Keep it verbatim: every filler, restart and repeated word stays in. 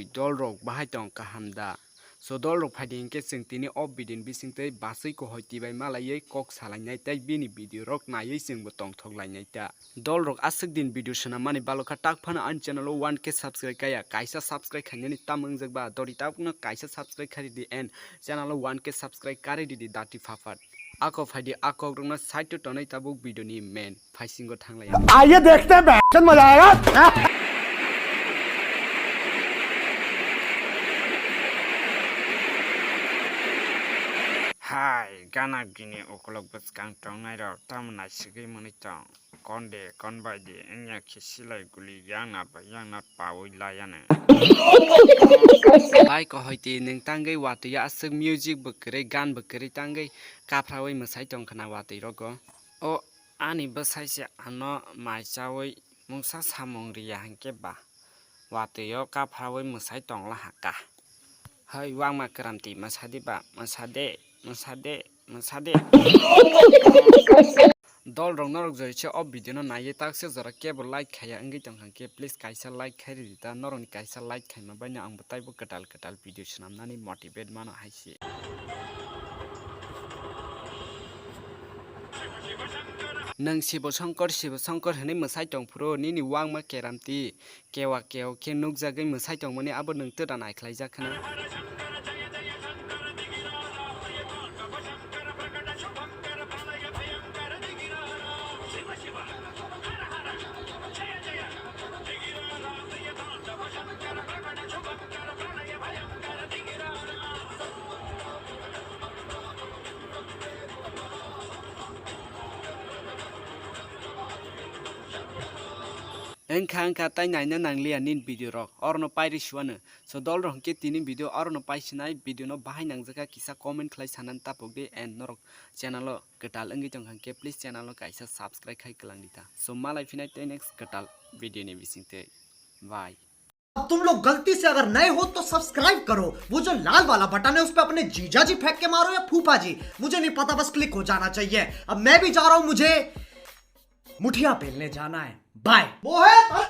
Dol rok bahai tong kaham da? So dol rok phaidi hinkhe chwng tini o video ni bisingtwi basui kohoi tibai malaiwi kok salainai tei bini video rok naiwi chwngbo tongthok lainai ta. Dol rok aswk din video swnam mani balokha tak phano ani channel o one K subscribe kaya, kaisa subscribe khainani tam wngjak ba dori tabukno kaisa subscribe kharidi and channel o one K subscribe karidi dati phapat. Ako phaidi a kok rokno side o tonwi tabuk video ni main phaisingo thanglai. आइए देखते हैं बहन, मजा आएगा। Hai, gana gini ukolok bwskang tongnai rok tamo naisigwi mwnwi tong. Konde, konbai di, wngya khe silai guli yakna bai yakna pawi layano. Bai kohoiti nwng tangwi watwi aswk music bo kwrwi, gan bo kwrwi tangwi kaphrawi mwsai tongkhna watwi rogo. O ani bwsai se ano mai chawi mungsa samung riya hinkhe ba watwi o kaphrawi mwsai tongla haka. Hai wangma kwramti mwsadi ba, mwsade, mwsade, mwsade. Dol rok norok joi se o video no naiye tak se jora kebo like khaiya wngwi tongkha khe please kaisa like khai ridi ta, norok ni kaisa like khaima bai no ang bo taibo kwtal kwtal video swnamnani motivate mano hai se. Nwng Sibo Songkor, Sibo Songkor hwnwi mwsai tong phuru nini wangma keramti kewa keo khe nukjagwi mwsai tongmani abo nwng twra naikhlaijak khna. Wngkha wngkha tai naina nangliya nini video rok, orono pairi suano. So dol rok hwnkhe tini video orono paisinai, video no bahai nangjakha kisa comment khlai sanani tapok di and norok channel o kwtal wngwi tongkha hwnkhe please channel o kaisa subscribe khai kwlang di ta. So malai phinai tei next kwtal video ni bisingtwi. Bye. अब तुम लोग गलती से अगर नए हो तो सब्सक्राइब करो, वो जो लाल वाला बटन है उस पर अपने जीजा जी फेंक के मारो या फूफा जी, मुझे नहीं पता, बस क्लिक हो जाना चाहिए। अब मैं भी जा रहा हूँ, मुझे मुठिया पेलने जाना है। बाय। मोहित, अरे